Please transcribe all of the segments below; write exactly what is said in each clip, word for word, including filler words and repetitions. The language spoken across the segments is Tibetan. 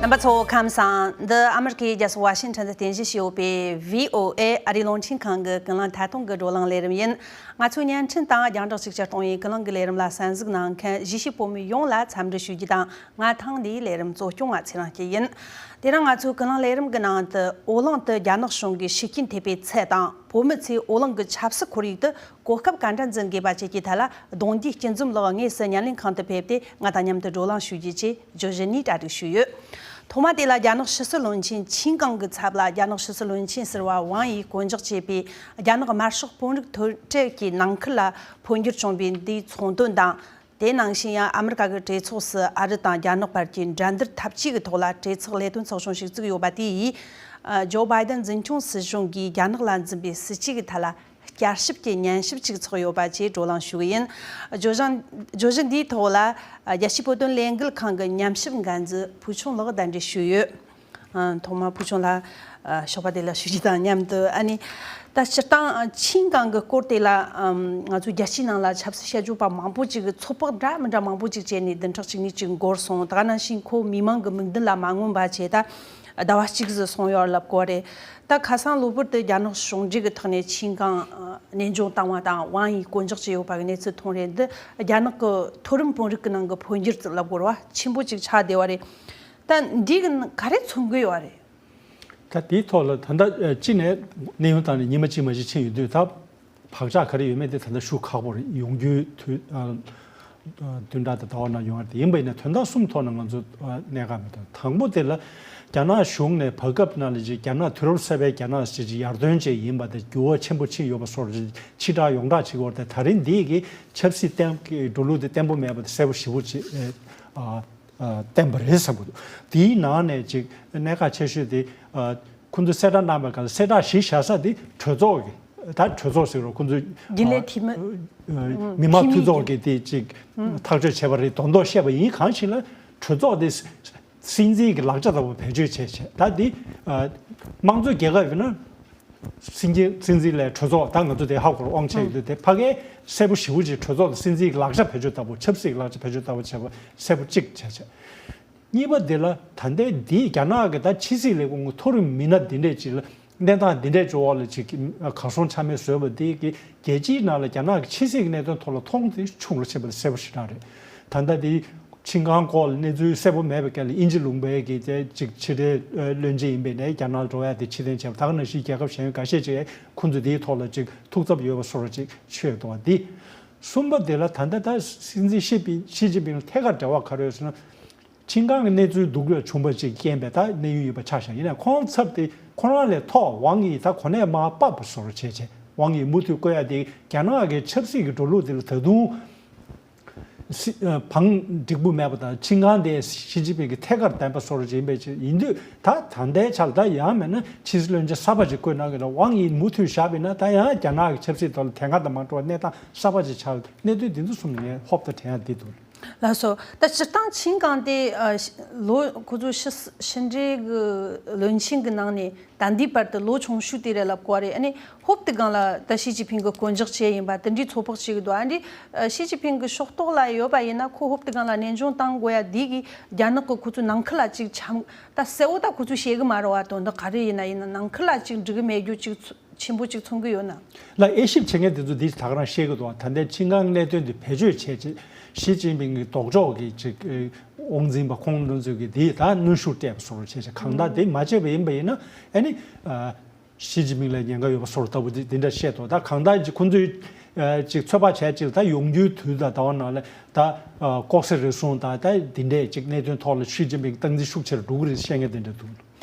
རྣམ་པ་ཚོ་ཁམས་བཟང་། འདི་ཨ་མི་རི་ཀའི་རྒྱལ་ས་ཝ་ཤིང་ཊོན་དུ་རྟེན་གཞི་བྱས་ཡོད་པའི་བྷི་ཨོ་ཨེ་ཨ་རིའི་རླུང་འཕྲིན་ཁང་གི་ཀུན་གླེང་ཐད་གཏོང་གི་བགྲོ་གླེང་ལས་རིམ་ཡིན། ང་ཚོའི་བརྙན་འཕྲིན་དང་རྒྱང་བསྒྲགས་གཅིག་གྱུར་གཏོང་བའི་ཀུན་གླེང་གི་ལས་རིམ་ལ་གསན་གཟིགས་གནང་མཁན་གཞིས་བྱེས་བོད་མི་ཡོངས་ལ་འཚམས་འདྲི་ཞུ་རྒྱུ་དང་། ང་ཐེངས་འདིའི་ལས་རིམ་གཙོ་སྐྱོང་བ་ཚེ་རིང་སྐྱིད་ཡིན། དེ་རིང་ང་ཚོའི་ཀུན་གླེང་ལས་རིམ་གྱི་ནང་དུ་ཨོ་གླིང་དུ་རྒྱ་ནག་གཞུང་གིས་ཤུགས་རྐྱེན་ཐེབས་པའི་ཚད་དང་། བོད་མི་ཚོས་ཨོ་གླིང་གི་ཆབ་སྲིད་ཁོར་ཡུག་ཏུ་གོ་སྐབས་ག་འདྲ་འཛིན་དགོས་པ་བཅས་ཀྱི་ཐད་ལ། གདུང་འདུས་སྐྱིད་འཛོམས་ལགས་དངོས་སུ་བརྙན་ལེན་ཁང་དུ་ཕེབས་ཏེ་ང་དང་མཉམ་དུ་བགྲོ་གླེང་ཞུ་རྒྱུ་བཅས་བརྗོད་གཞི་ནས་གྲ་སྒྲིག་ཞུས་ཡོད། ཐོག་མ་དེ་ལ་རྒྱ་ནག་ཕྱི་སྲིད་བློན་ཆེན་ཆིན་ཀང་གི་ཚབ་ལ་རྒྱ་ནག་ཕྱི་སྲིད་བློན་ཆེན་ཟུར་པ་ཝང་ཡིས་བསྐོ་འཇོག་བྱས་པའི་རྒྱ་ནག་དམར་ཤོག་དཔོན་རིགས་ཐོན་ཁྲལ་གྱི་ནང་ཁུལ་ལ་འཕོ་འགྱུར་བྱུང་བའི་འདིའི་ཚོང་དོན་དང་། དེ་ནང་བཞིན་ཡང་ཨ་མི་རི་ཀ་གི་གྲོས་ཚོགས་སུ་ཨ་རི་དང་རྒྱ་ནག་བར་གྱི་འགྲན་བསྡུར་འཐབ་ཇུས་ཀྱི་ཐོག་ལ་གྲོས་ཚོགས་ལས་དོན་ཚོགས་ཆུང་ཞིག་བཙུགས་ཡོད་པ་དེ་ཡིས། ཨ། ཇོ་བྷའི་ཏན་འཛིན་སྐྱོང་སྲིད་གཞུང་གིས་རྒྱ་ནག་ལ་འཛིན་པའི་སྲིད་ཇུས་ཀྱི་ཐད་ལ་བསྐྱར་ཞིབ་ཀྱི་ཉན་ཞིབ་ཅིག་ཚོགས་ཡོད་པ་བཅས་བགྲོ་གླེང་ཞུ་གི་ཡིན། བརྗོད་གཞི། བརྗོད་གཞི་འདིའི་ཐོག་ལ་རྒྱལ་སྤྱིའི་བོད་དོན་ལས་འགུལ་ཁང་གི་ཉམས་ཞིབ་འགན་འཛིན་ཕུའུ་ཆུང་ལགས་གདན་འདྲེན་ཞུས་ཡོད། ཨ། ཐོག་མར་ཕུའུ་ཆུང་ལགས། ཨ། ཞོགས་པ་བདེ་ལེགས་ཞུ་རྒྱུ་དང་མཉམ་དུ། ཨ་ནི། ད་སྤྱིར་བཏང་ཆིན་ཀང་གི་སྐོར་དེ་ལ། ཨམ། ང་ཚོའི་རྒྱལ་སྤྱིའི་ནང་ལ་ཆབ་སྲིད་དཔྱད་བརྗོད་པ་མང་པོ་ཅིག་གིས་ཚོད་དཔག་འདྲ་མི་འདྲ་མང་པོ་ཅིག་བྱས་ནས་བདུན་ཕྲག་གཅིག་གཉིས་ཅིག་འགོར་སོང་། ད་ག་ནང་བཞིན་ཁོ་མི་མང་གི་མིག་མདུན་ལ་མ་མངོན་པ་བྱས། ད་ཟླ་བ་གཅིག་ཙམ་སོང་ཡོད་ལབ་དགོས་རེད། ད་ཁ་སང་གློ་བུར་དུ་རྒྱ་ནག་གཞུང་འབྲེལ་གྱི་ཐོག་ནས་ཆིན་ཀང་། ཨ། གནས་དབྱུང་བཏང་བ་དང་ཝང་ཡིས་བསྐོ་འཇོག་བྱས་ཡོད་པ་གི་གནས་ཚུལ་མཐོང་རེད། འདི་རྒྱ་ནག་གི་མཐོ་རིམ་དཔོན་རིགས་ཀྱི་ནང་གི་འཕོ་འགྱུར་ལབ་དགོས་རེད་བ། ཆེན་པོ་ཅིག་ཆགས་བསྡད་པ་རེད། ད་འདི་གི་ག་རེ་མཚོན་གྱི་ཡོད་རེད། ད་དེའི་ཐོག་ལ་ད་ལྟ་ཨ་སྤྱི་ནས་གནས་དབྱུང་བཏང་ནས་ཉི་མ་གཅིག་མ་གཅིག་ཕྱིན་ཡོད་དུས། ད་བག་ཆགས་ག་རེ་ཡོད་མེད་དེ་ད་ལྟ་ཞུ་ཁག་པོ་རེད། ཡོང་རྒྱུའི་དུས་ཨ་བདུན་ཕྲག་དང་ཟླ་བ་ནང་ཡོང་བ་རེད། ཡིན་པ་ཡིན་ན་དོན་དག་གསུམ་ཐོག་ནས་ང་ཚོ་ཨ་གནད་འགག་མི་འདུག་དང་པོ་དེ་ལ་རྒྱ་ནག་གཞུང་ནས་བར་སྐབས་ནང་ལ་ཅིག་རྒྱ་ནག་དུས་རབས་གསར་པའི་རྒྱ་ནག་ཅིག་ཅིག་ཡར་ཐོན་བཅས་ཡིན་པ་དེ་འགྱུར་བ་ཆེན་པོ་ཕྱིན་ཡོད་པ་སོགས་ཅིག་ཕྱིར་བསྒྲགས་ཡོངས་གྲགས་བྱེད་ཀྱི་ཡོད་རེད། དེ་ད་རིང་འདི་གི་ཆབ་སྲིད་བརྟན་གྱི་འགྲོ་ལུགས་དེ་བརྟན་པོ་མེད་པ་དེ་གསལ་པོ་ཞེ་པོ་ཅིག་ཨ། ཨ། བསྟན་པ་རེད་བསམ་གྱི་འདུག་དེའི་ནང་ནས་ཅིག་གནད་འགག་ཆེ་ཤོས་དེ། ཨ། ཁོང་ཚོས་གསལ་བསྒྲགས་གནང་པའི་སྐབས་གསལ་བསྒྲགས་གཞི་བཞག་ས་དེ་གྲོས་ཚོགས་ཀྱི། ད་གྲོས་ཚོགས་ཟེར་རོ། ཁོང་ཚོས། རྒྱུན་ལས་འཐུས་མི། ཨ། མི་དམངས་འཐུས་ཚོགས་ཀྱིས་དེ་ཅིག་ཐག་གཅོད་བྱས་པ་རེད་མདོག་མདོག་བཤད་པ་ཡིན། གང་ཞིག་ལ་གྲོས་ཚོགས་དེ་སྲིད་འཛིན་གྱི་ལག་ཆ་ལྟ་བུ་བེད་སྤྱོད་བྱས་བྱས། ད་དེ། ཨ། དམངས་གཙོའི་རྒྱལ་ཁབ་ཡིན་ན། སྲིད་འཛིན། སྲིད་འཛིན་ལས་གྲོས་ཚོགས། ད་ང་ཚོ་དེ་ཧ་གོ་རེད། དབང་ཆ་ཡོད་དུས་དེ་ཕ་གིའི་གསལ་པོ་ཞེ་པོ་ཅིག་གྲོས་ཚོགས་དང་སྲིད་འཛིན་གྱི་ལག་ཆ་བེད་སྤྱོད་ལྟ་བུ། ཆབ་སྲིད་ཀྱི་ལག་ཆ་བེད་སྤྱོད་ལྟ་བུ་བྱས་པ་གསལ་པོ་གཅིག་བྱས་བྱས། གཉིས་པ་དེ་ལ་ད་ལྟའི་འདིའི་རྒྱ་ནག་གི་ད་ཕྱི་སྲིད་ལས་ཁུངས་མཐོ་རིམ་མི་སྣ་འདི་འདྲས་ཅིག་ལ་གནས་སྟངས་འདི་འདྲས་ཅིག་འོག་ལ་ཅིག་གར་སོང་ཆ་མེད་བཟོས་པ་འདི་གིས་རྒྱལ་སྤྱིའི་ནང་ལ་རྒྱ་ནག་གི་ཕྱི་སྲིད་ཀྱི་གནད་དོན་ཐོག་ལ་མཐོང་ཚུལ་ཆུང་རུ་ཕྱིན་པ་དེ་གསལ་པོ་ཞེ་དྲག་རེད། ད་ལྟ་འདི། ཆིན་ཀང་སྐོར་ལ་གནས་ཚུལ་གསལ་པོ་མེད་པའི་སྐབས་ལ་དབྱིན་ཇི་ལུང་པའི་གི་དེ་ཅིག་ཕྱི་འབྲེལ་བློན་ཆེན་ཡིན་པའི་ནས་རྒྱ་ནག་ལ་འགྲོ་ཡ་དེ་ཕྱིར་འཐེན་བྱས་པ། ད་ག་ནང་བཞིན་རྒྱལ་ཁབ་གཞན་ཁ་ཤས་ཅིག་ཁོང་ཚོས་དེའི་ཐོག་ལ་ཅིག་ཐུགས་འཚབ་ཡོད་པ་སོགས་ཅིག་ཆོད་འདུག་པ་འདི། གསུམ་པ་དེ་ལ་ད་ལྟ་ད་སྲིད་འཛིན་ཞི་པིན། ཞི་ཅིན་ཕིང་ལ་ཐད་ཀར་འབྲེལ་བ་ག་རེ་ཡོད་ཟེར་ན། ཆིན་ཀང་གི་གནས་ཚུལ་སྡུག་ལ་བྱུང་བ་ཅིག་རྐྱེན་པས་ད་གནས་དབྱུང་ཡིན་པ་ཆགས་བཞག་ཡིན་ནའང་ཁོང་ཚབ་དེ་ཁོ་རང་ལས་མཐོ་ཝང་ཡི་ད་གོ་གནས་མར་ཕབ་པ་སོགས་བྱས་བྱས། ཝང་ཡི་མུ་མཐུད་བསྐོ་ཡ་དེ་རྒྱ་ནག་གི་ཆབ་སྲིད་ཀྱི་འགྲོ་ལུགས་དེ་ལ་ད་དུང་སྲིད། ཨ། བང་འགྲིག་པོ་མེད་པ་དང་། ཆིན་ཀང་དེ་ཞི་ཅིན་ཕིང་གི་ཐད་ཀར་བདམས་པ་སོགས་ཡིན་པའི་ཆེད་ཡིན་དུས། ད་ད་ལྟའི་ཆར་ད་ཡང་མིན་ན་ཕྱི་སྲིད་བློན་ཆེན་གསར་པ་ཅིག་བསྐོས་གནང་གི་ན། ཝང་ཡི་མུ་མཐུད་བཞག་པ་ཡིན་ན་ད་ཡང་རྒྱ་ནག་གི་ཆབ་སྲིད་ཐོག་ལ་དེ་སྔ་དང་མ་འདྲ་བ་གནས་སྟངས་གསར་པ་ཅིག་ཆགས། གནད་དོན་འདི་ཚོ་གསུམ་ངས་ཧོབ་ཏེ་དྲན་ཡ་འདི་འདུག་ལགས་སོ། ད་སྤྱིར་བཏང་ཆིན་ཀང་དེ། ཨ། ལོ་ཁོ་ཚོ་ཕྱི་ཕྱི་འབྲེལ་གྱི་བློན་ཆེན་གྱི་ནང་ནས་ད་ལྟའི་བར་དུ་ལོ་ཆུང་ཤོས་དེ་རེད་ལབ་དགོས་རེད། ཨ་ནི་ཧོབ་ཏེ་སྒང་ལ་ད་ཞི་ཅིན་ཕིང་གིས་བསྐོ་འཇོག་བྱས་ཡིན་པ་དེ་འདྲའི་ཚོད་དཔག་བྱེད་ཀྱི་འདུག་ཨ་འདྲའི། ཨ། ཞི་ཅིན་ཕིང་གི་ཕྱོགས་གཏོགས་ལ་ཡོད་པ་ཡིན་ན། ཁོ་ཧོབ་ཏེ་སྒང་ལ་གནས་དབྱུང་བཏང་དགོས་ཡ་འདི་གིས་རྒྱ་ནག་གི་ཁོ་ཚོའི་ནང་ཁུལ་ལ་ཅིག་འཆམ། ད་གསལ་བོ་ད་ཁོ་ཚོས་བཤད་གི་མ་རེད་བ། དོན་དག་ག་རེ་ཡིན་ན་ཡིན་ན་ནང་ཁུལ་ལ་ཅིག་འགྲིག་གི་མེད་རྒྱུ་ཅིག་ཚོ། ཆེན་པོ་ཅིག་མཚོན་གྱི་ཡོད་ན། ལ་དབྱེ་ཞིབ་བྱེད་མཁན་དེ་ཚོ་འདི་ད་ག་རང་བཤད་ཀྱི་འདུག་ད་ལྟའི་ཆིན་ཀང་གནད་དོན་འདི་བེད་སྤྱོད་བྱས་རྗེས་ཞི་ཅིན་ཕིང་གི་ལྡོག་ཕྱོགས་ཀྱི་ཅིག་དབང་འཛིན་པ་ཁོང་རྣམ་ཚོས་ཀྱིས་འདི་ད་གནོན་ཤུགས་སྤྲད་པ་སོགས་བྱས་བྱས། གང་ལྟར་དེ་མ་བྱས་པ་ཡིན་པ་ཡིན་ན། ཨ་ནི། ཨ། ཞི་ཅིན་ཕིང་ལ་ཉེན་ཁ་ཡོད་པ་སོགས་ལྟ་བུ་འདི་འདི་འདྲ་བཤད་འདུག་ད་གང་ལྟར་ཅིག་ཁོང་ཚོས་ཨ་ཅིག་ཚོད་དཔག་བྱས་ཅིག་ད་ཡོང་རྒྱུའི་དུས་དང་ཟླ་བ་ནང་ལ་ད་ཨ་ལྐོག་ཟ་རུལ་སུངས་དང་ད་འདི་འདྲའི་ཅིག་གནད་དོན་ཐོག་ལ་ཞི་ཅིན་ཕིང་སྟངས་འཛིན་ཤུགས་ཆེ་རུ་འགྲོ་གི་རེད་བཤད་མཁན་དེ་འདྲ་འདུག་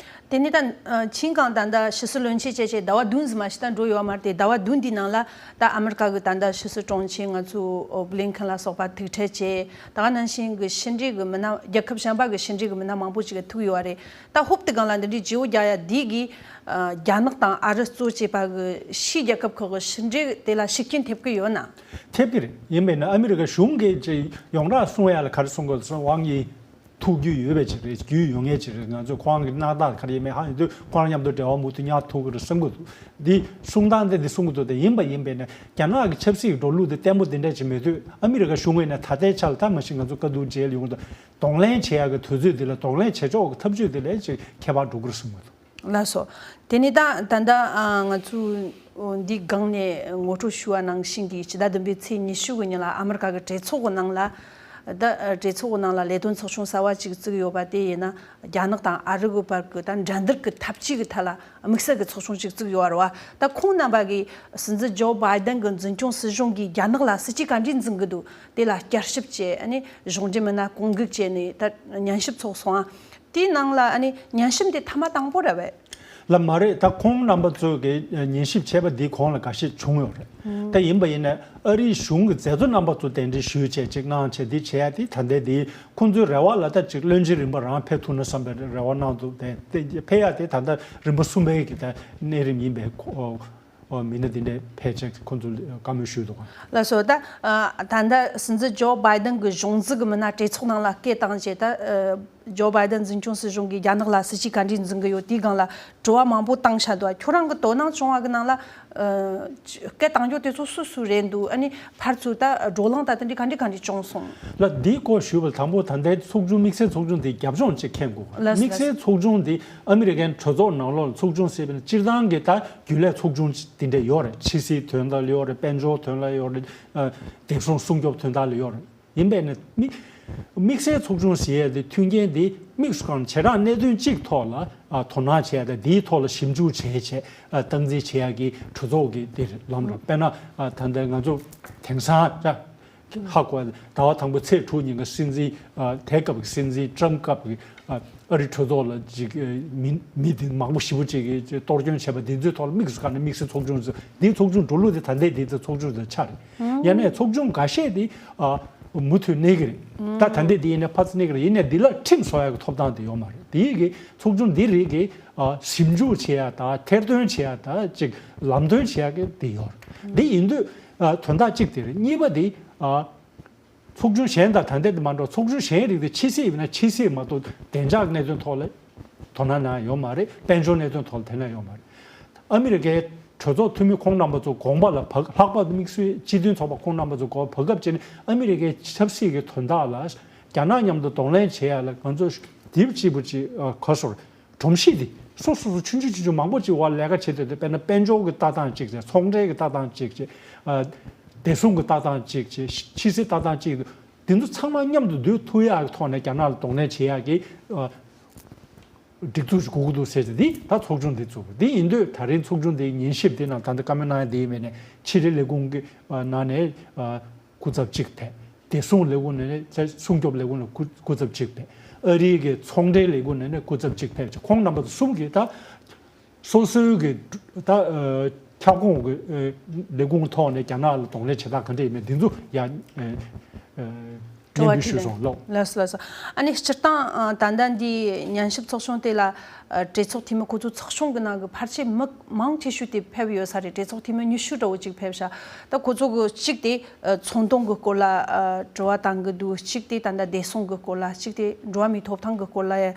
དེ་ནས་ད། ཨ། ཆིན་ཀང་ད་ལྟ་ཕྱི་སྲིད་བློན་ཆེན་བྱས་བྱས་ཟླ་བ་བདུན་ཙམ་མ་ཞིག་ད་འགྲོ་ཡོད་མ་རེད་དེ། ཟླ་བ་བདུན་འདིའི་ནང་ལ་ད་ཨ་མི་རི་ཀ་གི་ད་ལྟ་ཕྱི་སྲིད་དྲུང་ཆེ་ང་ཚོ་བྷི་ལིན་ཁེན་ལ་སོགས་པ་ཐུག་འཕྲད་བྱས། ད་ག་ནང་བཞིན་གྱི་ཕྱི་འབྲེལ་གྱི་མི་སྣ། རྒྱལ་ཁབ་གཞན་པ་གི་ཕྱི་འབྲེལ་གྱི་མི་སྣ་མང་པོ་ཞིག་ཐུག་ཡོད་རེད། ད་ཧོབ་ཏེ་སྒང་ལ་འདི་འདྲའི་བརྗེ་བོ་རྒྱག་ཡ་འདི་གིས། ཨ། རྒྱ་ནག་དང་ཨ་རི་གཙོ་བྱས་པ་གི་ཕྱིའི་རྒྱལ་ཁབ་ཁག་གི་ཕྱི་འབྲེལ་དེ་ལ་ཤུགས་རྐྱེན་ཐེབས་ཀྱི་ཡོད་ན། ཐེབས་ཀྱི་རེད། ཡིན་པས་ན་ཨ་མི་རི་ཀ་གཞུང་གིས་ཅིག་ཡོངས་གྲགས་གསུང་ཡ་ལ་ག་རེ་གསུང་དགོས་སོང་ཝང་ཡི། ཐུག་རྒྱུ་ཡོད་པའི་ཅིག་རེད། རྒྱུས་ཡོད་མཁན་ཅིག་རེད། ང་ཚོས་ཁོ་རང་གི་སྣང་དག་ག་རེ་ཡིན་མིན་ཧ་ཡིན་དུས་ཁོ་རང་མཉམ་དུ་འབྲེལ་བ་མུ་མཐུད་ཉར་ཐུབ་ཀྱི་རེད་བསམ་གྱི་འདུག་འདི་གསུང་སྟངས་དེ་འདི་གསུང་གི་འདུག་དེ་ཡིན་པ་ཡིན་པས་ན་རྒྱ་ནག་གི་ཆབ་སྲིད་ཀྱི་འགྲོ་ལུགས་དེ་བརྟན་པོ་དེ་འདྲ་ཅིག་མེད་དུས། ཨ་མི་རི་ཀ་གཞུང་ངོས་ནས་ད་ལྟའི་ཆར་ལ་ད་མ་གཞི་ང་ཚོ་དཀའ་སྡུག་འཇལ་ཡོང་གི་འདུག་གདོང་ལེན་བྱེད་ཡག་གི་དུས་ཚོད་འདི་ལ་གདོང་ལེན་བྱེད་ཕྱོགས་ཀྱི་ཐབས་ཇུས་འདི་ལ་ཅིག་ཁྱད་པར་འགྲོ་གི་རེད་བསམ་གྱི་འདུག་ལགས་སོ། དེ་ནས་ད་ད་ལྟ་ཨ་ང་ཚོས་འདིའི་སྒང་ནས་ངོ་སྤྲོད་ཞུས་པ་ནང་བཞིན་གྱི་ཕྱི་ཟླ་བདུན་པའི་ཚེས་ཉི་ཤུ་གི་ཉིན་ལ་ཨ་མི་རི་ཀ་གི་གྲོས་ཚོགས་ཀྱི་ནང་ལ། ད་གྲོས་ཚོགས་ཀྱི་ནང་ལ་ལས་དོན་ཚོགས་ཆུང་གསར་བ་ཅིག་བཙུགས་ཡོད་པ་དེ་ཡིན་ན། རྒྱ་ནག་དང་ཨ་རི་གི་བར་གྱི་ད་འགྲན་བསྡུར་གྱི་འཐབ་ཇུས་ཀྱི་ཐད་ལ་དམིགས་བསལ་གྱི་ཚོགས་ཆུང་ཅིག་བཙུགས་ཡོད་རེད་བ། ད་ཁོང་རྣམ་པ་གིས་སྲིད་འཛིན་ཇོ་བྷའི་ཏན་གྱི་འཛིན་སྐྱོང་སྲིད་གཞུང་གིས་རྒྱ་ནག་ལ་སྲིད་ཇུས་ག་འདྲས་འཛིན་གྱི་འདུག་དེ་ལ་བསྐྱར་ཞིབ་བྱས། ཨ་ནི་གཞུང་འབྲེལ་མི་སྣ་བསྐོ་འགུག་བྱས་ནས་ད་ཉན་ཞིབ་ཚོགས་སོང་ཨ། དེའི་ནང་ལ་ཨ་ནི་ཉན་ཞིབ་འདི་ཐེངས་མ་དང་པོ་རེད་བས། ལ་མ་རེད། ད་ཁོང་རྣམ་པ་ཚོས་ཀྱི་ཉན་ཞིབ་བྱས་པ་འདི་གོང་ལ་འགའ་ཤས་བྱུང་ཡོད་རེད། ད་ཡིན་པ་ཡིན་ན་ཨ་རིའི་གཞུང་གི་མཛད་གཙོ་རྣམ་པ་ཚོ་གདན་འདྲེན་ཞུས་བྱས་ཅིག་གནང་བྱས་འདི་བྱས་ཡ་དེ་ད་ལྟའི་འདི་ཁོང་ཚོའི་རེ་བ་ལ་ད་ཅིག་བློན་ཆེན་རིམ་པ་རང་ཕེབས་ཐུབ་ན་བསམ་པའི་རེ་བ་གནང་འདུག་དེ་དེ་ཕེབས་ཡ་དེ་ད་ལྟ་རིམ་པ་གསུམ་པའི་གི་ད་གནས་རིམ་ཡིན་པས་ཁོ། ཨོ། མི་སྣ་འདི་འདྲའི་ཕལ་ཆེར་ཁོང་ཚོ་བཀའ་མོལ་ཞུས་འདུག་ག་ལགས་སོ། ད་ཨ་ད་ལྟ་སྲིད་འཛིན་ཇོ་བྷའི་ཏན་གྱི་གཞུང་འཛུགས་ཀྱི་མི་སྣ་གྲོས་ཚོགས་ནང་ལ་སྐད་བཏང་རྗེས། ད་ཨ་ཇོ་བྷའི་ཏན་འཛིན་སྐྱོང་སྲིད་གཞུང་གིས་རྒྱ་ནག་ལ་སྲིད་ཇུས་ག་འདྲས་འཛིན་གྱི་ཡོད་དེའི་སྒང་ལ་དྲི་བ་མང་པོ་བཏང་བཞག་འདུག་ཁྱོད་རང་གི་དོ་སྣང་བྱུང་བ་གི་ནང་ལ་ཨ་སྐད་བཏང་རྒྱུ་དེ་ཚོ་སུ་སུ་རེད་འདུག་ཨ་ནི་ཕར་ཚུར་ད་བགྲོ་གླེང་ད་དེ་འདྲས་ག་འདྲས་ག་འདྲས་བྱུང་སོང་། ལ་འདིའི་སྐོར་ཞུས་པ་དང་པོ་ད་ལྟའི་ཚོགས་ཆུང་དམིགས་བསལ་ཚོགས་ཆུང་དེ་རྒྱབ་ལྗོངས་ཅིག་མཁྱེན་དགོས། ལགས་སོ། དམིགས་བསལ་ཚོགས་ཆུང་དེ་ཨ་མི་རི་ཀའི་གྲོས་ཚོགས་ནང་ལོགས་ལ་ཚོགས་ཆུང་ཟེར་བ་ནི་སྤྱིར་བཏང་གི་ད་རྒྱུན་ལས་ཚོགས་ཆུང་དེ་འདྲ་ཡོད་རེད། ཕྱི་སྲིད་དོན་དག་ལ་ཡོད་རེད། དཔལ་འབྱོར་དོན་ལ་ཡོད་རེད། ཨ་བདེ་སྲུང་སྲུང་སྐྱོབ་དོན་དག་ལ་ཡོད་རེད། ཡིན་པས་ནི་དམིགས་དམིགས་བསལ་ཚོགས་ཆུང་ཟེར་ཡས་དེ་མཐུན་རྐྱེན་དེ་དམིགས་སུ་བཀར་ནས་བྱེ་བྲག་གནད་དོན་གཅིག་ཐོག་ལ་ཨ་དོ་སྣང་བྱས་ཏེ་དེའི་ཐོག་ལ་ཞིབ་འཇུག་བྱས་བྱས་ཨ་སྟངས་འཛིན་བྱེད་ཡག་གི་གྲོས་ཚོགས་ཀྱི་དེ་ལམ་རེད། དཔེར་ན་ཨ་ད་ལྟ་ང་ཚོ་དེང་སང་ད་ཧ་གོ་ཡ་ཟླ་བ་དང་པོ་ཚེས་དྲུག་ཉིན་གྱི་སྲིད་འཛིན་ཨ་དེ་སྐབས་ཀྱི་སྲིད་འཛིན་ཊམ་སྐབས་ཀྱི་ཨ་ཨ་རི་གྲོས་ཚོགས་ལ་ཅིག་ཨ་མི་མི་དེ་མང་པོ་ཞེ་པོ་ཅིག་གིས་གཏོར་སྐྱོན་བྱས་པ་འདི་ཚོའི་ཐོག་ལ་དམིགས་སུ་བཀར་ནས་དམིགས་བསལ་ཚོགས་ཆུང་ཚོ་འདིའི་ཚོགས་ཆུང་འགྲོ་ལུགས་དེ་ད་ལྟའི་འདི་ཚོ་ཚོགས་ཆུང་དེ་ཆགས་རེད། ཡང་ན་ཚོགས་ཆུང་འགའ་ཤས་དེ་ཨ་མུ་མཐུད་གནས་ཀྱི་རེད། ད་ད་ལྟའི་འདི་ཡིན་ན་ཕར་ཚུར་གནས་ཀྱི་རེད། ཡིན་ནའི་འདི་ལ་ཁྲིམས་བཟོ་ཡག་གི་ཐོབ་ཐང་དེ་ཡོད་མ་རེད། དེ་ཡིན་གྱི་ཚོགས་ཆུང་འདི་རིགས་ཀྱི་ཨ་ཞིབ་འཇུག་བྱེད་ཡག་དང་ཐེར་འདོན་བྱེད་ཡག་དང་ཅིག་ལམ་སྟོན་བྱེད་ཡག་གི་དེ་ཡོད་རེད། འདི་ཡིན་དུས་ཨ་དོན་དག་གཅིག་དེ་རེད། གཉིས་པ་དེ་ཨ་ཚོགས་ཆུང་གཞན་དང་ད་ལྟ་དེ་མ་འགྲོ། ཚོགས་ཆུང་གཞན་རིགས་དེ་ཕྱི་སྲིད་ཡིན་ན་ཕྱི་སྲིད་མ་གཏོགས་བདེ་འཇགས་གནད་དོན་ཐོག་ལ་དོ་སྣང་གནང་ཡོད་མ་རེད། དཔལ་འབྱོར་གནད་དོན་ཐོག་ལ་དོ་སྣང་ཡོད་མ་རེད། ཨ་མི་རི་ཀའི་གྲོས་ཚོགས་འཐུས་མི་ཁོང་རྣམ་པ་ཚོ་དགོངས་པ་ལ་བག་ལྷག་པར་དུ་དམིགས་བསལ་སྤྱི་མཐུན་ཚོགས་པ་ཁོང་རྣམ་པ་ཚོ་དགོངས་པ་བག་བྱས་ནས་ཨ་མི་རི་ཀའི་ཆབ་སྲིད་ཀྱི་དོན་དག་ལ་རྒྱ་ནག་མཉམ་དུ་གདོང་ལེན་བྱེད་ཡ་ལ་ང་ཚོ་དེབ་གཅིག་པུ་ཅིག་ག་སོར་སྒྲོམ་གཞི་འདི་སོ་སོ་སོ་ཆུང་ཆུང་ཆུང་ཆུང་མང་པོ་ཅིག་བར་ལས་ཀ་བྱེད་དུས་དཔེར་ན་དཔལ་འབྱོར་གྱི་ལྟ་སྟངས་གཅིག་བྱས། ཚོང་འབྲེལ་གྱི་ལྟ་སྟངས་གཅིག་བྱས། ཨ་བདེ་སྲུང་གི་ལྟ་སྟངས་གཅིག་བྱས། ཕྱི་སྲིད་ལྟ་སྟངས་གཅིག་འདི་ཚོ་ཚང་མ་མཉམ་དུ་སྡུད་ཐུབ་ཡག་གི་ཐོག་ནས་རྒྱ་ནག་ལ་གདོང་ལེན་བྱེད་ཡག་གི་ཨ་སྒྲིག་འཛུགས་ཤིག་དགོས་ཀྱི་འདུག་ཟེར་ཏེ་འདི་ད་ཚོགས་ཆུང་འདི་བཙུགས། འདི་ཡིན་དུས་ད་རིང་ཚོགས་ཆུང་འདིའི་ཉན་ཞིབ་འདི་ནང་ད་ལྟ་བཀའ་མོལ་གནང་ཡ་འདི་ཡིན་པས་ནས་ཕྱི་དྲིལ་ལས་ཁུངས་ཀྱི་ཨ་ནང་ནས་ཨ་སྐུ་ཚབ་གཅིག་ཕེབས། བདེ་སྲུང་ལས་ཁུངས་ནས་ནས་སྲུང་སྐྱོབ་ལས་ཁུངས་ནས་སྐུ་སྐུ་ཚབ་གཅིག་ཕེབས། ཨ་རིའི་གི་ཚོང་འབྲེལ་ལས་ཁུངས་ནས་ནས་སྐུ་ཚབ་གཅིག་ཕེབས། ཁོང་རྣམ་པ་ཚོ་གསུམ་གྱིས་ད་སོ་སོའི་གི་ད་ཨ་ཁྱབ་ཁོངས་ཀྱི་ཨ་ལས་ཁུངས་ཐོག་ནས་རྒྱ་ནག་ལ་གདོང་ལེན་བྱེད་སྟངས་ག་འདྲ་ཡིན་མིན་འདི་ཚོ་ཡང་ཨ་ཨ་སྙན་སྒྲོན་ཞུས་སོང་། ལགས། ལགས་སོ། ལགས་སོ། ཨ་ནི་སྤྱིར་བཏང་ཨ་ད་ལྟ་འདི་ཉན་ཞིབ་ཚོགས་ཆུང་དེ་ལ་ཨ་གྲོས་ཚོགས་འཐུས་མི་ཁོ་ཚོ་ཚོགས་ཆུང་གི་ནང་གི་ཕལ་ཆེར་མི་མང་ཆེ་ཤོས་དེ་ཕེབས་ཡོད་ས་རེད། གྲོས་ཚོགས་འཐུས་མི་ཉི་ཤུ་འདྲ་བོ་ཅིག་ཕེབས་ཤག་ད་ཁོ་ཚོ་གི་གཅིག་དེ་ཨ་ཚོང་དོན་གྱི་སྐོར་ལ་ཨ་དྲི་བ་བཏང་གི་འདུག་གཅིག་དེ་ད་ལྟ་བདེ་སྲུང་གི་སྐོར་ལ། གཅིག་དེ་འགྲོ་བ་མིའི་ཐོབ་ཐང་གི་སྐོར་ལ་ཨ་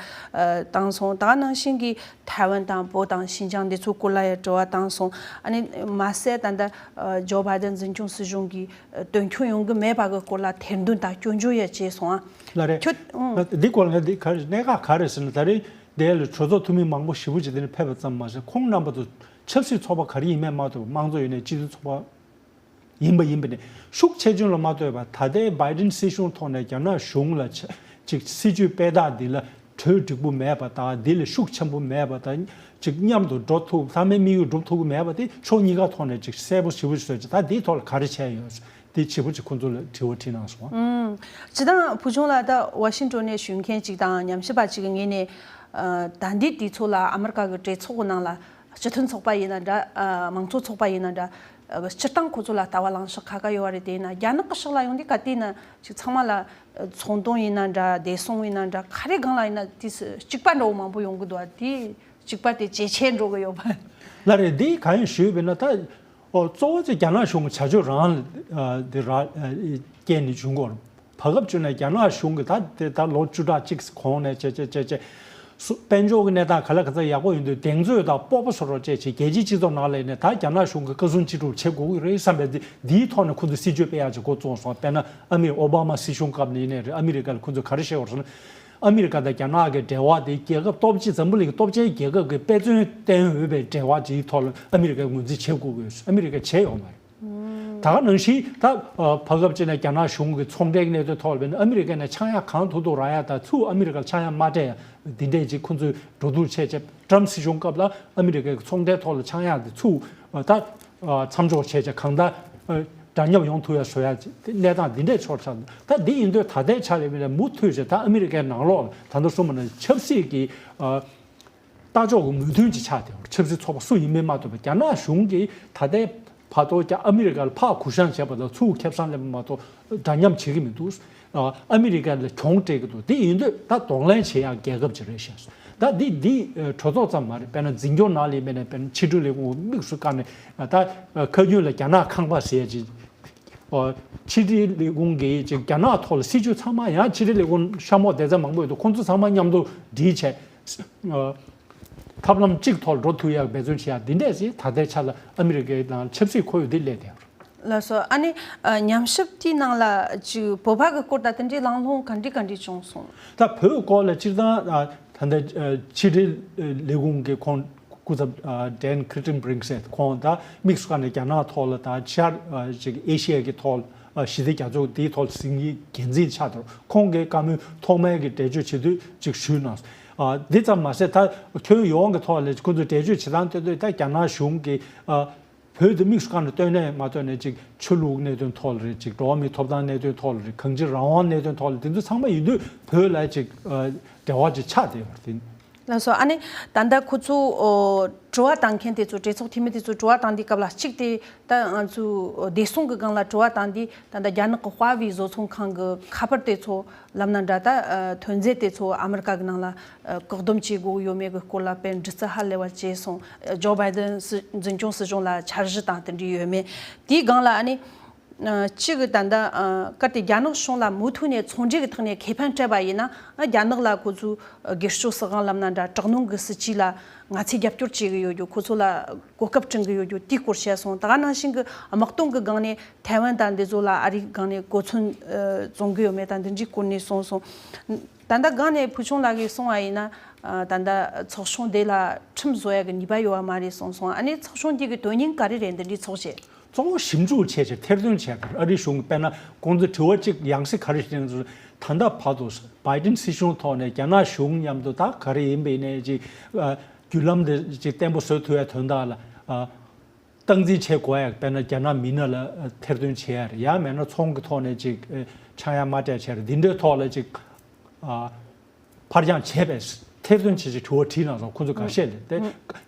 བཏང་སོང་། ད་ག་ནང་བཞིན་གྱི་ཐའེ་ཝན་དང་བོད་དང་ཤིན་ཅང་འདི་ཚོའི་སྐོར་ལ་ཡང་དྲི་བ་བཏང་སོང་། ཨ་ནི་མ་ཟད་ད་ལྟ་ཨ་ཇོ་བྷའི་ཏན་འཛིན་སྐྱོང་སྲིད་གཞུང་གིས་ཨ་དོན་འཁྱོལ་ཡོང་གི་མེད་པ་གི་སྐོར་ལ་ཐེར་འདོན་དང་སྐྱོན་བརྗོད་ཡང་བྱས་སོང་ཨ། ལགས་རེད། ཁྱོད་ཨང་། འདི་སྐོར་ལ་ང་འདི་ག་རེ་གནད་འགག་ག་རེ་ཟེར་ན། ད་རེས་དེ་ལ་གྲོས་ཚོགས་འཐུས་མི་མང་པོ་ཞེ་པོ་ཅིག་དེ་ནས་ཕེབས་པ་ཙམ་མ་ཟད་ཁོང་རྣམ་པ་ཚོ་ཆབ་སྲིད་ཚོགས་པ་ག་རེ་ཡིན་མིན་མ་གཏོགས་དམངས་གཙོ་ཡིན་ནའི་སྤྱི་མཐུན་ཚོགས་པ་ཡིན་པ་ཡིན་པ་ནས་ཤུགས་ཆེ་ཆུང་ལ་མ་ལྟོས་པར་ད་ལྟའི་བྷའི་ཌེན་སྲིད་གཞུང་ཐོག་ནས་རྒྱ་ནག་གཞུང་ལ་ཆ་ཅིག་སྲིད་ཇུས་སྤེལ་སྟངས་འདི་ལ་གྲོས་འགྲིག་པོ་མེད་པ་དང་འདི་ལ་ཤུགས་ཆེན་པོ་མེད་པ་དང་ཅིག་མཉམ་དུ་འགྲོ་ཐུབ། ཚང་མའི་དམིགས་ཡུལ་འགྲུབ་ཐུབ་ཀྱི་མེད་པ་དེ་ཕྱོགས་གཉིས་ཀ་ཐོག་ནས་ཅིག་གསལ་པོ་ཞེ་པོ་ཞིག་བཟོས་ཅིག་ད་འདིའི་ཐོག་ལ་ག་རེ་བྱས་ཡོད། དེ་ཞེ་པོ་ཅིག་ཁོང་ཚོ་ལ་དྲི་བ་དྲིས་གནང་སོང་། ཨང་། སྤྱིར་བཏང་བུ་ཆུང་ལགས་ད་ཝ་ཤིང་ཊོན་ནས་བཞུགས་མཁན་ཅིག་དང་ཉམས་ཞིབ་པ་ཅིག་གི་ངོས་ནས་ཨ་ད་འདི་དུས་ཚོད་ལ་ཨ་མི་རི་ཀ་གི་གྲོས་ཚོགས་ཀྱི་ནང་ལ་སྤྱི་མཐུན་ཚོགས་པ་ཡིན་ན་འདྲ། ཨ་མང་གཙོ་ཚོགས་པ་ཡིན་ན་འདྲ། ཨ་སྤྱིར་བཏང་ཁོ་ཚོ་ལ་ལྟ་བ་ལངས་ཕྱོགས་ཁ་ཁ་ཡོད་པ་རེད། དེ་ཡིན་ན་རྒྱ་ནག་གི་ཕྱོགས་ལ་ཡོང་དུས་ག་དུས་ན་ཅིག་ཚང་མ་ལ་ཨ་ཚོང་དོན་ཡིན་ན་འདྲ། བདེ་སྲུང་ཡིན་ན་འདྲ། ག་རེ་སྒང་ལ་ཡིན་ན་དུས་སུ་གཅིག་པ་འདྲ་བོ་མང་པོ་ཡོང་གི་འདུག་ཨ། དེ་གཅིག་པ་དེ་ཇེ་ཆེ་འགྲོ་གི་ཡོད་པ། ལགས་རེད། འདི་གང་ཡིན་ཞུས་པས་ན་ད་ཨོ་གཙོ་བོ་ཅིག་རྒྱ་ནག་གཞུང་གི་བྱ་སྤྱོད་རང་ཨ་འདི་ར་ཨ་རྐྱེན་ནས་བྱུང་གི་ཡོད་རེད། བར་སྐབས་བཅུ་ནས་རྒྱ་ནག་གཞུང་གིས་ད་དེ་ད་ལོ་བཅུ་ཕྲག་གཅིག་གོང་ནས་བྱས་བྱས་བྱས་བྱས་སུ་དཔལ་འབྱོར་གྱི་གནས་སྟངས་ག་ལ་ག་ཚ་ཡག་པོ་ཡིན་དུས་གདེང་ཚོད་དང་སྤོབས་པ་བཟོ་རོགས་བྱས་བྱས་རྒྱལ་སྤྱིའི་སྤྱི་ཚོགས་ནང་ལ་ནས་ད་རྒྱ་ནག་གཞུང་གིས་བཀའ་བཟུང་ཅི་སྒྲུབ་བྱེད་དགོས་ཀྱི་རེད་བསམ་པའི་འདི་འདིའི་ཐོག་ནས་ཁོ་ཚོས་སྲིད་ཇུས་སྤེལ་ཡག་ཅིག་འགོ་བཙུགས་སོང་། དཔེར་ན་ཨ་མི་ཨོ་བྷ་མ་སྲིད་གཞུང་སྐབས་ནས་ཡིན་ནའི་རེད། ཨ་མི་རི་ཀ་ལ་ཁོ་ཚོས་ག་རེ་བཤད་ཡོད་རེད་ཟེར་ན། ཨ་མི་རི་ཀ་དང་རྒྱ་ནག་གི་འབྲེལ་བ་དེ་རྒྱལ་ཁབ་སྟོབས་ཆེ་འཛམ་བུ་གླིང་གི་སྟོབས་ཆེན་རྒྱལ་ཁབ་ཀྱི་དཔེ་མཚོན་བསྟན་འོས་པའི་འབྲེལ་བ་དེའི་ཐོག་ལ་ཨ་མི་རི་ཀས་ངོས་འཛིན་བྱེད་དགོས་ཀྱི་ཡོད། ཨ་མི་རི་ཀས་བྱས་ཡོད་མ་རེད། ད་ག་ནང་བཞིན་ད་བར་སྐབས་ཅིག་ནས་རྒྱ་ནག་གཞུང་གི་ཚོང་འབྲེལ་གྱི་གནད་དོན་ཐོག་ལ་བྱས་ན་ཨ་མི་རི་ཀས་ནས་ཆག་ཡང་གང་ཐུབ་ཐུབ་རག་ཡ་དང་ཚུར་ཨ་མི་རི་ཀར་ཆག་ཡང་མ་སྤྲད་ཡ་འདི་འདྲས་ཅིག་ཁོ་ཚོས་འགྲོ་འདུག་བྱས་བྱས། ཏྲམ་སྲིད་གཞུང་སྐབས་ལ་ཨ་མི་རི་ཀའི་ཚོང་འབྲེལ་ཐོག་ལ་ཆག་ཡང་དེ་ཚུར་ད་མཚམས་འཇོག་བྱས་བྱས་གང་ལྟར་འདྲ་མཉམ་ཡོང་ཐུབ་ཡ་བཟོ་ཡ་གནས་སྟངས་འདི་འདྲས་ཆགས་ཚར། ད་འདི་ཡིན་དུས་ད་ལྟའི་ཆ་ལ་མུ་མཐུད་བྱས་ད་ཨ་མི་རི་ཀའི་ནང་ལོགས་ལ་ད་ལྟ་གསུངས་པ་ནང་ཆབ་སྲིད་ཀྱི། ལྟ་ཕྱོགས་ཀྱི་མོས་མཐུན་ཅིག་ཆགས་ཏེ་ཆབ་སྲིད་ཚོགས་པ་སུ་ཡིན་མིན་མ་གཏོགས་པ་རྒྱ་ནག་གཞུང་གིས་ད་ལྟའི་བར་དུ་ཀྱང་ཨ་མི་རི་ཀར་ཕར་གུ་བཤངས་བྱས་པ་དང་ཚུར་ཁེ་བཟང་སླེབས་པ་མ་གཏོགས་འདྲ་མཉམ་བྱེད་ཀྱི་མི་འདུག་ཨ་མི་རི་ཀ་ལ་གྱོང་སྤྲད་ཀྱི་འདུག་དེ་ཡིན་དུས་ད་གདོང་ལེན་བྱེད་ཡག་རྒྱལ་ཁབ་ཅིག་རེད་ཤག་ད་འདི་འདི་གྲོས་ཚོགས་ཙམ་མ་རེད། དཔེར་ན་འཛིན་སྐྱོང་ནང་ལ་ཡིན་པ་ཡིན་ན་དཔེར་ན་ཕྱི་དྲིལ་ལས་ཁུངས་དམིགས་སུ་བཀར་ནས་ད་ཁ་རྒྱུན་ལ་རྒྱ་ནག་ཁང་པ་ཟེར་ཡ་ཅིག་ཕྱི་དྲིལ་ལས་ཁུངས་ཀྱི་ཅིག་རྒྱ་ནག་ཐོག་ལ་སྲིད་ཇུས་ཚང་མ་ཡང་ཕྱི་དྲིལ་ལས་ཁུངས་གཤམ་འོག་སྡེ་ཚན་མང་པོ་ཡོད་འདུག་ཁོང་ཚོ་ཚང་མ་མཉམ་དུ་སྒྲིལ་བྱས། ཐབས་ལམ་གཅིག་ཐོག་འགྲོ་ཐུབ་ཡག་འབད་བརྩོན་བྱེད་ཡག་འདི་འདྲས་ཞིག་ད་ལྟའི་ཆ་ལ་ཨ་མི་རི་ཀའི་ནང་ཆབ་སྲིད་ཁོར་ཡུག་འདི་སླེབས་བསྡད་ཡོད་རེད། ལགས་སོ། ཨ་ནི་ཉམས་ཞིབ་དེའི་ནང་ལ་ཅིག་བོད་པ་གི་སྐོར་དང་དེ་འདྲའི་གླེང་སློང་ག་འདྲ་ག་འདྲ་བྱུང་སོང་། ད་བོད་སྐོར་ལ་སྤྱིར་བཏང་ད་ལྟ་ཕྱི་དྲིལ་ལས་ཁུངས་ཀྱི་ཁོང་སྐུ་ཚབ་ཌེན་ཁི་རི་ཊན་བྷི་རིང་ཟེར་ཁོང་ད་དམིགས་སུ་བཀར་ནས་རྒྱ་ནག་ཐོག་ལ་ད་ཆར་ཅིག་ཨེ་ཤི་ཡ་གི་ཐོག་ཞི་བདེ་རྒྱ་མཚོ་དེའི་ཐོག་ཟིན་གྱི་འགན་འཛིན་ཆགས་འདུག་ཁོང་གིས་བཀའ་མོལ་ཐོག་མའི་གི་འགྲེལ་བརྗོད་བྱེད་དུས་ཅིག་ཞུས་གནང་། འདི་ཙམ་མ་ཟད་ད་ཁྱོན་ཡོངས་ཀྱི་ཐོག་ལ་ཁོང་ཚོས་འགྲེལ་བརྗོད་བྱེད་སྟངས་སྟོན་དུས་ད་རྒྱ་ནག་གཞུང་གིས་བོད་དུ་དམིགས་སུ་བཀར་ནས་ལྟོས་ནས་མ་ལྟོས་ནས་ཅིག་ཆོས་ལུགས་གནད་དོན་ཐོག་ལ་རེད། ཅིག་འགྲོ་བ་མིའི་ཐོབ་ཐང་གནད་དོན་ཐོག་ལ་རེད། གང་ཅི་རང་དབང་གནད་དོན་ཐོག་ལ་དེ་ཚོ་ཚང་མ་ཡིན་དུས་བོད་ལ་ཅིག་འབྲེལ་བ་ཅིག་ཆགས་བསྡད་ཡོད་རེད། ལགས་སོ། ཨ་ནི་ད་ལྟ་ཁོ་ཚོ་ཨོ་དྲི་བ་བཏང་མཁན་དེ་ཚོ་གྲོས་ཚོགས་འཐུས་མི་དེ་ཚོ་དྲི་བ་བཏང་དུས་སྐབས་ལ་གཅིག་དེ་ད་ང་ཚོའི་བདེ་སྲུང་གི་སྒང་ལ་དྲི་བ་བཏང་དུས་ད་ལྟ་རྒྱ་ནག་གི་ཧྭ་ཝེ་བཟོ་ཚོང་ཁང་གི་ཁ་པར་དེ་ཚོ་ལབ་ན་འདྲ། ད་ཐོན་རྫས་དེ་ཚོ་ཨ་མི་རི་ཀ་གི་ནང་ལ་བཀག་སྡོམ་བྱེད་དགོས་ཡོད་མེད་ཀྱི་སྐོར་ལ་དཔེ་འདྲི་རྩད་ཧ་ལས་པ་བྱས་སོང་། ཇོ་བྷའི་ཌེན་སྲིད་འཛིན་སྐྱོང་སྲིད་གཞུང་ལ་འཆར་གཞི་དང་དེ་འདྲ་ཡོད་མེད། དེའི་སྒང་ལ་ཨ་ནི། ཨ་གཅིག་གི་ད་ལྟ་ཨ་གལ་ཏེ་རྒྱ་ནག་གཞུང་ལ་མུ་མཐུད་ནས་ཚོང་འབྲེལ་གྱི་ཐོག་ནས་ཁེ་ཕན་སྤྲད་པ་ཡིན་ན། ཨ་རྒྱ་ནག་ལ་ཁོ་ཚོའི་སྒེར་གཅོད་སྲིད་དབང་ལབ་ན་འདྲ། དྲག་གནོན་གྱི་སྲིད་ཇུས་ལ་ང་ཚོས་རྒྱབ་སྐྱོར་བྱེད་ཀྱི་ཡོད་རྒྱུ། ཁོ་ཚོ་ལ་གོ་སྐབས་བསྐྲུན་གྱི་ཡོད་རྒྱུ་དེའི་སྐོར་བཤད་སོང་། ད་ག་ནང་བཞིན་གྱི་དམག་དོན་གྱི་སྒང་ནས་ཐའེ་ཝན་དང་འདི་ཚོ་ལ་ཨ་རིའི་སྒང་ནས་གོ་མཚོན་ཨ་བཙོང་གི་ཡོད་མེད་དང་འདི་འདྲའི་སྐོར་ནས་གསུངས་སོང་། ད་ལྟ་སྒང་ནས་ཕུལ་བྱུང་ལགས་ཀྱིས་གསུངས་པ་ཡིན་ན། ཨ་ད་ལྟ་ཚོགས་ཆུང་དེ་ལ་ཁྲིམས་བཟོ་ཡ་གི་ནུས་པ་ཡོད་པ་མ་རེད་གསུངས་སོང་། ཨ་ནི་ཚོགས་ཆུང་དེ་གི་དོན་སྙིང་ག་རེ་རེད། འདི་འདྲའི་ཚོགས་བྱས། གཙོ་བོ་ཞིབ་འཇུག་བྱས་བྱས་ཐེར་འདོན་བྱས་པར་ཨ་རིའི་གཞུང་གིས་དཔེར་ན་ཁོང་ཚོས་དྲི་བ་གཅིག་ཡང་སེ་ག་རེ་དྲིས་ན། ད་ལྟ་བར་དུ་བྷའི་ཌེན་སྲིད་གཞུང་ཐོག་ནས་རྒྱ་ནག་གཞུང་མཉམ་དུ་ད་ག་རེ་ཡིན་པ་ཡིན་ནའི་ཅིག་ཨ་བརྒྱུད་ལམ་དེ་ཅིག་བརྟན་པོ་བཟོ་ཐུབ་ཡ་དོན་དག་ལ་ཨ་སྟངས་འཛིན་བྱེད་དགོས་ཡ། དཔེར་ན་རྒྱ་ནག་མི་སྣ་ལ་ཨ་ཐེར་འདོན་བྱེད་ཡ་རེད། ཡང་མིན་ན་ཚོང་གི་ཐོག་ནས་ཅིག་ཨ་ཆག་ཡང་མ་སྤྲད་བྱས་རེད། འདི་འདྲའི་ཐོག་ལ་ཅིག་ཨ། ཕར་འགྱངས་བྱས་པས་ཐེར་འདོན་བྱས་ཅིག་དྲི་བ་དྲིས་གནང་སོང་། ཁོ་ཚོ་འགའ་ཤས་ལ་དེ་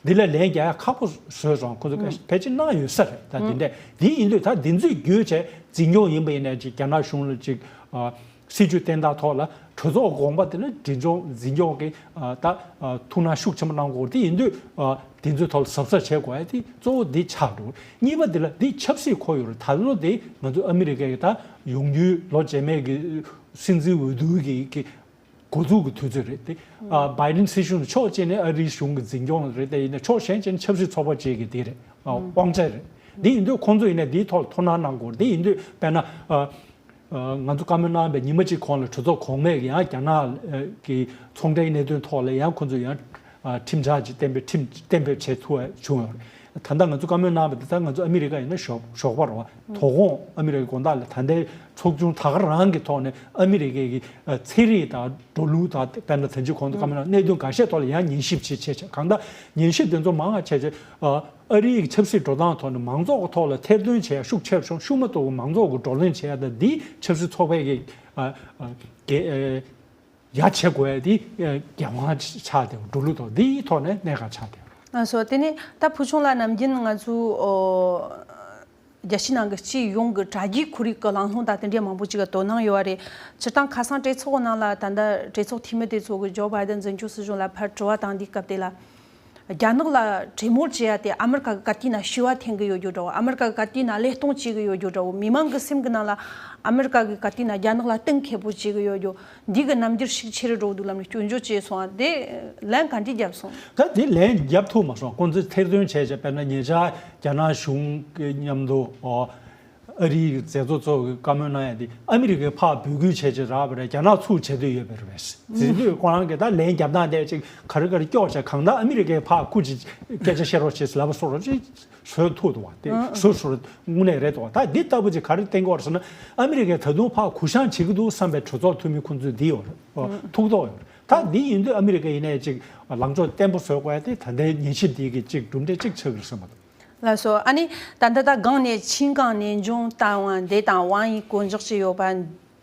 འདི་ལ་ལན་རྒྱག་ཡ་ཁག་པོ་བཟོས་སོང་། ཁོ་ཚོ་འགའ་ཤས་ཕལ་ཆེར་གནང་ཡོད་ས་རེད། ད་འདི་འདྲས་འདི་ཡིན་དུས་ད་འདི་ཚོའི་བརྒྱུད་བྱས་འཛིན་སྐྱོང་ཡིན་པ་ཡིན་ནའི་ཅིག་རྒྱ་ནག་གཞུང་ལ་ཅིག་ཨ་སྲིད་ཇུས་བསྟན་སྟངས་ཐོག་ལ་གྲོས་ཚོགས་དགོངས་པ་དེ་ལ་འཛིན་སྐྱོང་འཛིན་སྐྱོང་གི་ཨ་ད་ཨ་ཐུགས་སྣང་ཤུགས་ཆེན་པོ་གནང་དགོས། དེ་ཡིན་དུས་ཨ་འདི་ཚོའི་ཐོག་ལ་གཟབ་གཟབ་བྱེད་དགོས་ཡ་དེ་གཙོ་བོ་འདི་ཆགས་འགྲོ། གཉིས་པ་འདི་ལ་འདི་ཆབ་སྲིད་ཁོར་ཡུག་རེད། ད་ལོ་འདི་ང་ཚོ་ཨ་མི་རི་ཀའི་ད་ཡོང་རྒྱུའི་ལོ་རྗེས་མའི་གི་སྲིད་འཛིན་འོས་བསྡུ་གི་གི་འགོ་འཛུགས་ཀྱི་དུས་ཚོད་རེད་དེ། ཨ་བྷའི་ཌེན་སྲིད་གཞུང་ཕྱོགས་གཅིག་ནས་ཨ་རིའི་གཞུང་གི་འཛིན་སྐྱོང་རེད་དེ། ཡིན་ན་ཕྱོགས་གཞན་གཅིག་ནས་ཆབ་སྲིད་ཚོགས་པ་གཅིག་གི་དེ་རེད། ཨ་དབང་ཆ་རེད། དེ་ཡིན་དུས་ཁོང་ཚོ་ཡིན་ན་དེའི་ཐོག་ལ་ཐུགས་སྣང་གནང་དགོས་རེད། དེ་ཡིན་དུས་དཔེར་ན་ཨ་ཨ་ང་ཚོ་བཀའ་མོལ་གནང་བའི་ཉི་མ་གཅིག་གོང་ལ་གྲོས་ཚོགས་གོང་མས་ཡང་རྒྱ་ནག་གི་ཚོང་འབྲེལ་གནད་དོན་ཐོག་ལ་ཡང་ཁོང་ཚོ་ཡང་ཨ་ཁྲིམས་འཆར་ཅིག་གཏན་འབེབས་ཁྲིམས་གཏན་འབེབས་བྱས་ཐུབ་པ་བྱུང་ཡོད་རེད། ད་ལྟ་ང་ཚོ་བཀའ་མོལ་གནང་བ་དེ་ད་ང་ཚོ་ཨ་མི་རི་ཀ་ཡིན་ན་ཞོགས་ཞོགས་པ་རེད་བ། དོ་དགོང་ཨ་མི་རི་ཀའི་དགོང་དག་ལ་ད་ལྟའི་ཚོགས་ཆུང་ད་ག་རང་གི་ཐོག་ནས་ཨ་མི་རི་ཀའི་གི་ཨ་ཚན་རིག་དང་འགྲོ་ལུགས་དང་དཔེར་ན་ད་ཅི་གོང་དུ་བཀའ་མོལ་གནང་གནད་དོན་འགའ་ཤས་ཐོག་ལ་ཡང་ཉན་ཞིབ་བྱེད་བྱེད་བྱེད། གང་ལྟར་ཉན་ཞིབ་དེ་ཚོ་མང་བ་བྱས་བྱས་ཨ་ཨ་རིའི་གི་ཆབ་སྲིད་འགྲོ་སྟངས་ཐོག་ནས་མང་ཚོགས་ཀྱི་ཐོག་ལ་ཐེར་འདོན་བྱེད་ཡ་ཤུགས་ཆེ་རུ་སོང་། ཤུགས་མ་གཏོགས་མང་ཚོགས་ཀྱི་བགྲོ་གླེང་བྱེད་ཡ་དང་འདི་ཆབ་སྲིད་ཚོགས་པའི་གི་ཨ་ཨ་གི་ཨ། ཡ་བྱེད་དགོས་ཡ་དེ་འགན་དབང་ཆགས་ཏེ་འགྲོ་ལུགས་དང་འདིའི་ཐོག་ནས་གནད་འགག་ཆགས་ཏེ། ལགས་སོ། དེ་ནས་ད་ཕུལ་བྱུང་ལགས་ནམ་རྒྱུན་ང་ཚོའི་ཨོ་རྒྱལ་སྤྱིའི་ནང་གི་སྤྱི་ཡོངས་ཀྱི་དྲ་རྒྱའི་ཁོར་ཡུག་གི་གླེང་སློང་དང་དེ་འདྲའི་མང་པོ་ཅིག་ག་དོ་སྣང་ཡོད་པ་རེད། སྤྱིར་བཏང་ཁ་སང་གྲོས་ཚོགས་ནང་ལ་ད་ལྟ་གྲོས་ཚོགས་འཐུས་མི་དེ་ཚོ་གིས་ཇོ་བྷའི་ཌེན་འཛིན་སྐྱོང་སྲིད་གཞུང་ལ་ཕར་དྲི་བ་བཏང་དུས་སྐབས་དེ་ལ། རྒྱ་ནག་ལ་གྲོས་མོལ་བྱེད་ཡ་དེ་ཨ་མི་རི་ཀ་གི་ག་དུས་ན་ཤི་བ་འཐེན་གི་ཡོད་རྒྱུ་འདྲ་བོ། ཨ་མི་རི་ཀ་གི་ག་དུས་ན་བློས་གཏོང་བྱེད་གི་ཡོད་རྒྱུ་འདྲ་བོ། མི་མང་གི་སེམས་གི་ནང་ལ་ཨ་མི་རི་ཀ་གི་ག་དུས་ན་རྒྱ་ནག་ལ་གཏིང་ཁེ་པོ་བྱེད་གི་ཡོད་རྒྱུ། འདི་གི་རྣམ་འགྱུར་ཤུགས་ཆེ་རུ་འགྲོ་འདུག་ལབ་ནས་སྐྱོན་བརྗོད་བྱས་སོང་བ་དེ་ལན་ག་འདྲས་བརྒྱབ་སོང་། ད་དེ་ལན་བརྒྱབ་ཐུབ་མ་སོང་། ཁོང་ཚོས་ཐེར་འདོན་བྱས་བྱས། དཔེར་ན་ཉེ་ཆར་རྒྱ་ནག་གཞུང་གི་མཉམ་དུ་ཨ་རིའི་མཛད་གཙོ་ཚོ་གི་བཀའ་མོལ་གནང་ཡ་དེ་ཨ་མི་རི་ཀས་ཕར་འབོད་སྐུལ་བྱས་བྱས་རག་པ་རེད། རྒྱ་ནག་ཚུར་བྱེད་འདོད་ཡོད་པ་རེད། དེ་དུས་ཁོ་རང་གིས་ད་ལན་བརྒྱབ་སྟངས་དེ་ཅིག་ག་རེ་ག་རེ་སྐྱོག་བྱས། གང་ལྟར་ཨ་མི་རི་ཀས་ཕར་སྐུ་མཁྱེན་སྐད་ཆ་བཤད་རོགས་བྱེད་ལབ་པ་སོགས་རོགས་ཅིག་བཟོ་ཐུབ་འདུག་བ། དེ་བཟོ་བཟོ་དངོས་གནས་རེད་འདུག་བ། ད་འདི་ལྟ་བུ་ཅིག་ག་རེ་བསྟན་གྱི་ཡོད་རེད་ཟེར་ན། ཨ་མི་རི་ཀས་ད་དུང་ཕར་གུ་བཤངས་བྱེད་ཀྱི་འདུག་བསམ་པའི་གྲོས་ཚོགས་འཐུས་མི་ཁོང་ཚོས་འདི་ཡོད་རེད། ཐུགས་དོགས་ཡོད་རེད། ད་འདི་ཡིན་དུས་ཨ་མི་རི་ཀ་ཡིན་ནའི་ཅིག་ལངས་ཕྱོགས་བརྟན་པོ་བཟོ་དགོས་ཡ་དེ་ད་ལྟའི་ཉན་ཞིབ་འདི་གི་ཅིག་གྲུབ་འབྲས་ཅིག་ཆགས་ཀྱི་རེད་བསམ་པ་དང་། ལགས་སོ། ཨ་ནི་ད་ལྟ་ད་སྒང་ནས་ཆིན་ཀང་ནན་ཅུང་ཏན་ཝན་འདི་དང་ཝང་ཡི་གོ་འཇོག་བྱས་ཡོད་པ་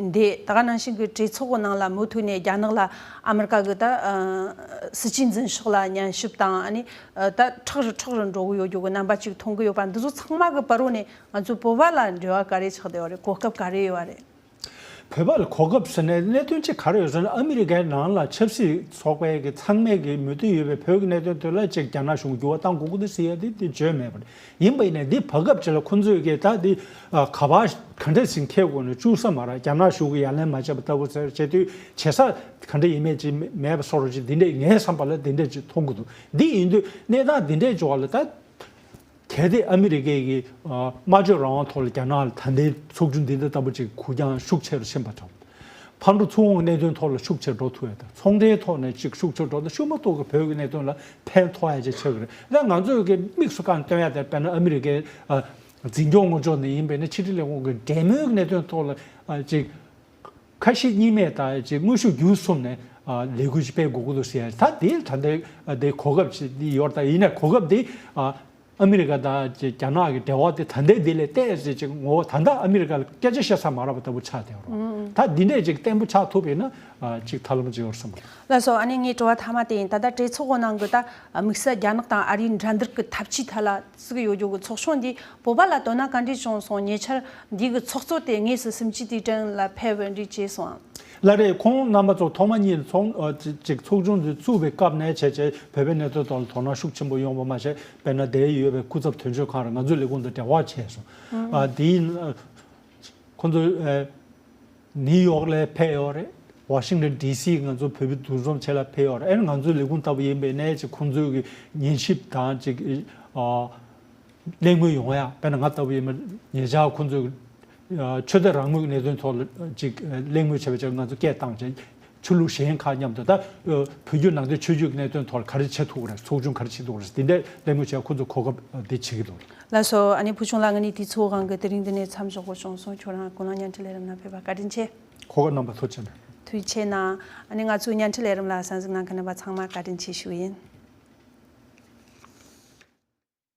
འདི། ད་ག་ནང་བཞིན་གྱི་གྲོས་ཚོགས་ནང་ལ་མུ་མཐུད་ནས་རྒྱ་ནག་ལ་ཨ་མི་རི་ཀ་གི་ད་ཨ་སྲིད་ཇུས་འཛིན་ཕྱོགས་ལ་ཉན་ཞིབ་དང་། ཨ་ནི་ད་མཁྲེགས་རུ་མཁྲེགས་རུ་འགྲོ་གི་ཡོད་རྒྱུ་གི་རྣམ་པ་ཅིག་མཐོང་གི་ཡོད་པ། འདི་ཚོ་ཚང་མ་གི་བར་རོ་ནས་ང་ཚོ་བོད་པ་ལ་འབྲེལ་བ་ག་རེ་ཆགས་བསྡད་ཡོད་རེད། གོ་སྐབས་ག་རེ་ཡོད་རེད། བོད་པ་ལ་གོ་སྐབས་ཟེར་ནས་གནད་དོན་གཅིག་ག་རེ་ཡོད་ཟེར་ན། ཨ་མི་རི་ཀའི་ནང་ལ་ཆབ་སྲིད་ཚོགས་པའི་གི་ཚང་མས་གི་མོས་མཐུན་ཡོད་པའི་བོད་ཀྱི་གནད་དོན་དེ་ལ་ཅིག་རྒྱ་ནག་གཞུང་འགྱུར་བ་གཏང་དགོས་ཀྱི་འདུག་ཟེར་ཡ་དེ་དེ་བརྗོད་མེད་པ་རེད། ཡིན་པ་ཡིན་ནའི་འདི་བར་སྐབས་ཅིག་ལ་ཁོང་ཚོས་གི་ད་འདི་ཨ་ག་པར་ག་འདྲ་ཞིག་འཁེལ་དགོས་ནས་བཅུག་ས་མ་རེད། རྒྱ་ནག་གཞུང་གི་ཡ་ལན་མ་བྱས་པ་ལྟ་བུ་ཟེར་བྱེད་དུས་བྱེད་ས་ག་འདྲ་ཡིན་མེད་ཅིག་མེད་པ་སོགས་རོགས་ཅིག་འདི་འདྲས་ངའི་བསམ་པ་ལ་འདི་འདྲས་ཅིག་མཐོང་གི་འདུག་འདི་ཡིན་དུས་གནས་སྟངས་འདི་འདྲས་འབྱོར་བ་ལ་ད། གལ་ཏེ་ཨ་མི་རི་ཀའི་གི་ཨ་སྨྲ་བརྗོད་རང་དབང་ཐོག་ལ་རྒྱ་ནག་ལ་ད་ལྟའི་ཚོགས་ཆུང་འདི་འདྲ་ལྟ་བུ་ཅིག་གུ་རྒྱང་ཤུགས་ཆེ་རུ་ཕྱིན་པ་དང་། ཕར་འགྲོ་ཚུར་འོང་གི་གནད་དོན་ཐོག་ལ་ཤུགས་ཆེ་རུ་འགྲོ་ཐུབ་ཡ་དང་། ཚོང་འབྲེལ་ཐོག་ནས་ཅིག་ཤུགས་ཆེ་རུ་འགྲོ་ད་ཤུགས་མ་གཏོགས་གི་བོད་ཀྱི་གནད་དོན་ལ་ཕན་ཐོགས་ཡ་ཅིག་ཆགས་ཀྱི་རེད། ད་ང་ཚོས་གི་དམིགས་སུ་བཀར་སྟོན་ཡ་དེ་དཔེར་ན་ཨ་མི་རི་ཀའི་ཨ་འཛིན་སྐྱོང་ངོ་ཕྱོགས་ནས་ཡིན་པས་ན་ཕྱི་དྲིལ་ལས་ཁུངས་ཀྱི་འབྲེལ་མོལ་གྱི་གནད་དོན་ཐོག་ལ་ཨ་ཅིག་ཁ་ཞེ་གཉིས་མེད་དང་ཅིག་དངོས་ཤུགས་བརྒྱུད་གསུམ་ནས་ཨ་ལས་འགུལ་ཅིག་སྤེལ་དགོས་ཀྱི་འདུག་ཟེར་ཡ། ད་དེ་ད་ལྟའི་ཨ་དེ་གོ་སྐབས་ཅིག་ཡོད་རེད། ད་ཡིན་ན་གོ་སྐབས་དེ་ཨ་ཨ་མི་རི་ཀ་དང་ཅིག་རྒྱ་ནག་གི་འབྲེལ་བ་དེ་ད་ལྟའི་དེ་ལས་ཏོག་ཙམ་ཅིག་ངོ་བོ་ད་ལྟ་ཨ་མི་རི་ཀ་ལ་སྐད་ཆ་བཤད་ས་མ་རག་པ་ལྟ་བུ་ཆགས་བསྡད་ཡོད་རེད། ད་འདི་འདྲས་ཅིག་བརྟན་པོ་ཆགས་ཐུབ་པ་ཡིན་ན་ཨ་ཅིག་ཐབས་ལམ་ཅིག་ཡོད་རེད་བསམ་གི། ལགས་སོ། ཨ་ནི་ངའི་དྲི་བ་མཐའ་མ་དེ་ཡིན། ད་ལྟ་གྲོས་ཚོགས་ནང་གི་ད་དམིགས་བསལ་རྒྱ་ནག་དང་ཨ་རིའི་འགྲན་བསྡུར་གྱི་འཐབ་ཇུས་ཐད་ལ་བརྩི་གི་ཡོད་རྒྱུ་གི་ཚོགས་ཆུང་འདིས་བོད་པ་ལ་དོ་སྣང་ག་འདྲས་བྱུང་སོང་། ཉེ་ཆར་འདི་གི་ཚོགས་གཙོ་དེ་དངོས་སུ་སུམ་ཅུ་དུས་དྲན་ལ་ཕེབས་པ་འདྲས་བྱས་སོང་ཨ། ལགས་རེད། ཁོང་རྣམ་པ་ཚོ་ཐོག་མ་ཉིད་ཚོགས་ཨ་ཅིག་ཅིག་ཚོགས་ཆུང་འདི་བཙུགས་པའི་སྐབས་ནས་བྱས་བྱས་བོད་པའི་གནད་དོན་ཐོག་ལ་དོ་སྣང་ཤུགས་ཆེན་པོ་ཡོང་བ་མ་ཟད། དཔེར་ན་དེར་ཡོད་པའི་སྐུ་ཚབ་དོན་གཅོད་ཁང་རེད། ང་ཚོའི་ལས་ཁུངས་དང་འབྲེལ་བ་བྱས་སོང་། ཨ་དེ་ཡིན་ཨ་ཁོང་ཚོ་ཨ་ནིའུ་ཡོག་ལ་ཕེབས་ཡོད་རེད། ཝ་ཤིང་ཊོན་ཌི་སི་ང་ཚོ་བོད་མི་འདུ་འཛོམས་ཆེད་ལ་ཕེབས་ཡོད་རེད། ཨ་ནི་ང་ཚོའི་ལས་ཁུངས་ལྟ་བུ་ཡིན་པའི་ནས་ཅིག་ཁོང་ཚོའི་གི་ཉན་ཞིབ་དང་ཅིག་ཨ་གླེང་མོལ་ཡོང་ཡ། དཔེར་ན་ང་ལྟ་བུ་ཡིན་པ་ཉེ་ཆར་ཁོང་ཚོའི་ཨ་ཆོས་དད་རང་མོས་ཀྱི་གནད་དོན་ཐོག་ལ་ཅིག་གླེང་མོལ་བྱས་པ་ཅིག་ང་ཚོ་སྐད་བཏང་བྱས། ཆོས་ལུགས་གཞན་ཁག་མཉམ་དུ་ད་ཨ་བོད་བརྒྱུད་ནང་བསྟན་ཆོས་བརྒྱུད་ཀྱི་གནད་དོན་ཐོག་ལ་ག་རེ་བྱེད་ཐུབ་ཀྱི་རེད། ཚོགས་ཆུང་ག་རེ་བྱེད་ཐུབ་ཀྱི་རེད། དེ་འདྲའི་གླེང་མོལ་བྱས། ཁོ་ཚོ་གོ་སྐབས་འདི་བྱེད་ཀྱི་འདུག་ལགས་སོ། ཨ་ནི་ཕུལ་བྱུང་ལགས། ང་ནི་དུས་ཚོད་དབང་གིས་དེ་རིང་འདི་ནས་མཚམས་འཇོག་དགོས་བྱུང་སོང་། ཁྱོད་རང་ཁོང་རང་བརྙན་འཕྲིན་ལས་རིམ་ནང་ཕེབས་པ་བཀའ་དྲིན་ཆེ། ཁོ་ག་རྣམ་པ་ཐུགས་རྗེ་ཆེ། ཐུགས་རྗེ་ཆེ་གནང་། ཨ་ནི་ང་ཚོའི་བརྙན་འཕྲིན་ལས་རིམ་ལ་གསན་གཟིགས་གནང་མཁན་རྣམ་པ་ཚང་མ་བཀའ་དྲིན་ཆེ་ཞུ་ཡིན།